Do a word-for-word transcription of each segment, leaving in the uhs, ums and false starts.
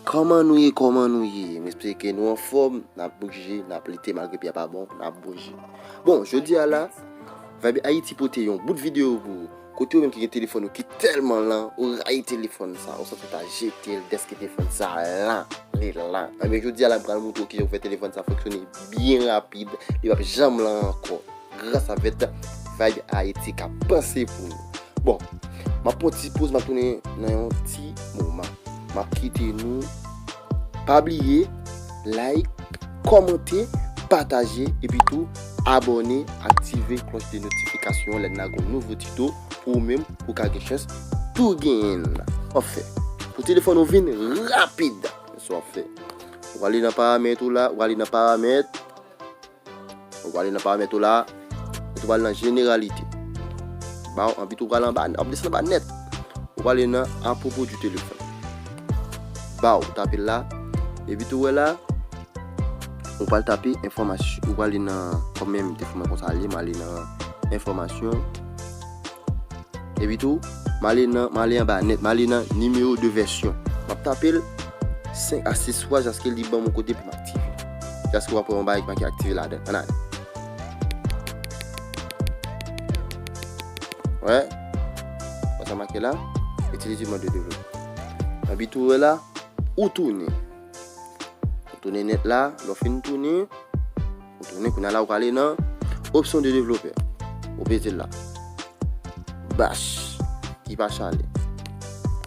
Kòman nou ye, kòman nou ye? M espere ke nou anfòm, n ap bouje, n ap lite, malgre peyi a pa bon, n ap bouje. Bon, jodi a la, Vibe Haïti pote yon bout videyo pou ou. Kote ou menm ki gen telefòn ou ki tèlman lan, ou rayi telefòn sa, ou santi w ta jete l dèske telefòn sa lan, li lan. Enben, jodi a la, m pral montre w kijan pou fè telefòn sa fonksyone byen rapid, li p ap janm lan ankò. Gras avèk Vibe Haïti k ap panse pou nou. Bon, m ap pran ti poz, m ap tounen nan yon ti moman. M ap kite nou. Pa bliye, like, kòmante, pataje, epi tou, abòne, aktive klòch de notifikasyon lè n lage yon nouvo tito pou ou menm, pou w ka gen chans tou genyen l. Anfen, pou telefòn ou vin rapid, sa w ap fè. Ou ale nan paramèt ou la, ou ale nan paramèt, ou ale nan paramèt ou la, ou tou pral nan jeneralite. Ba w anvi tou pral anba, w ap desann anba nèt. Ou pral nan à propos du téléphone. Ba w tape la, epi tou wè la, ou pral tape enfòmasyon, ou pral nan, kòm menm te fè mwen konsa ale, m ale nan enfòmasyon. Epi tou, m ale nan, m ale anba nèt, m ale nan nimewo de vèsyon. M ap tape l senk a sis fwa jaske li ban m yon kote pou m aktive. Jaske w ap wè yon bagay ki make aktive ladan. Ann ale. Wè. Wè sa make la? Utiliser mode de développement. Epi tou wè la, ou tounen. Ou tounen nèt la, lè w fin tounen, ou tounen, kounye a la, ou prale nan option de développeur. Ou peze l la. Bach, ki pa chale.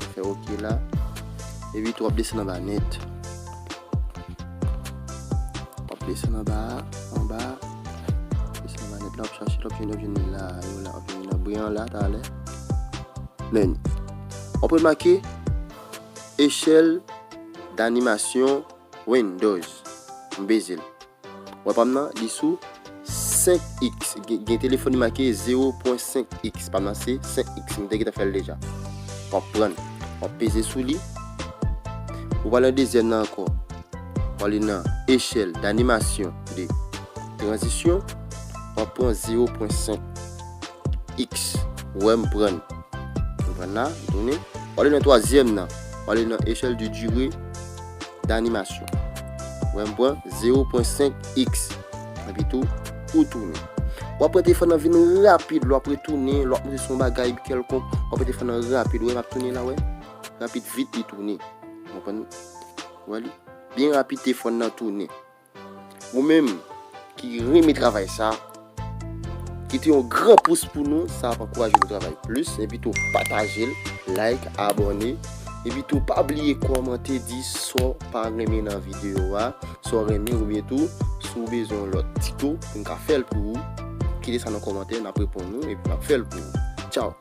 Ou fè ok la. Epi tou w ap desann anba nèt. W ap desann anba, anba. Desann anba nèt la, w ap chache l, w ap jwenn, w ap jwenn li la, yo la, w ap jwenn li nan bri an la, talè. Men, w ap remake, échelle d'animation Windows. M peze l. Wè pa m nan, li sou senk x. Gen, gen telefòn li make zewo pwen senk x. Pa m nan se senk x. M te gentan fè l deja. W ap pran. W ap peze sou li. Ou pral nan dezyèm nan ankò. W ale nan échelle d'animation de transition. W ap pran zewo pwen senk x. Ou wè m pran. Ou pran la, m tounen. W ale nan twazyèm nan. W ale nan échelle de durée d'animation. Ou wè m pran zewo pwen senk x. Epi tou, ou tounen. W ap wè telefòn nan vin rapid, lè w ap retounen, lè w ap monte sou yon bagay kèlkonk, w ap wè telefòn nan rapid. Ou wè m ap tounen la, wè. Rapid vit li tounen. Ou konprann? Ou wè li? Byen rapid telefòn nan tounen. Ou menm ki renmen travay sa, kite yon gran pous pou nou, sa ap ankouraje nou travay plis. Epi tou pataje l, like, abòne. Epi tou pa bliye kòmante, di sa w pa renmen nan videyo a, sa w renmen oubyen tou si w bezwen yon lòt tito pou n ka fè l pou ou. Kite sa nan kòmantè, n ap reponn ou epi n ap fè l pou ou. Tchaw!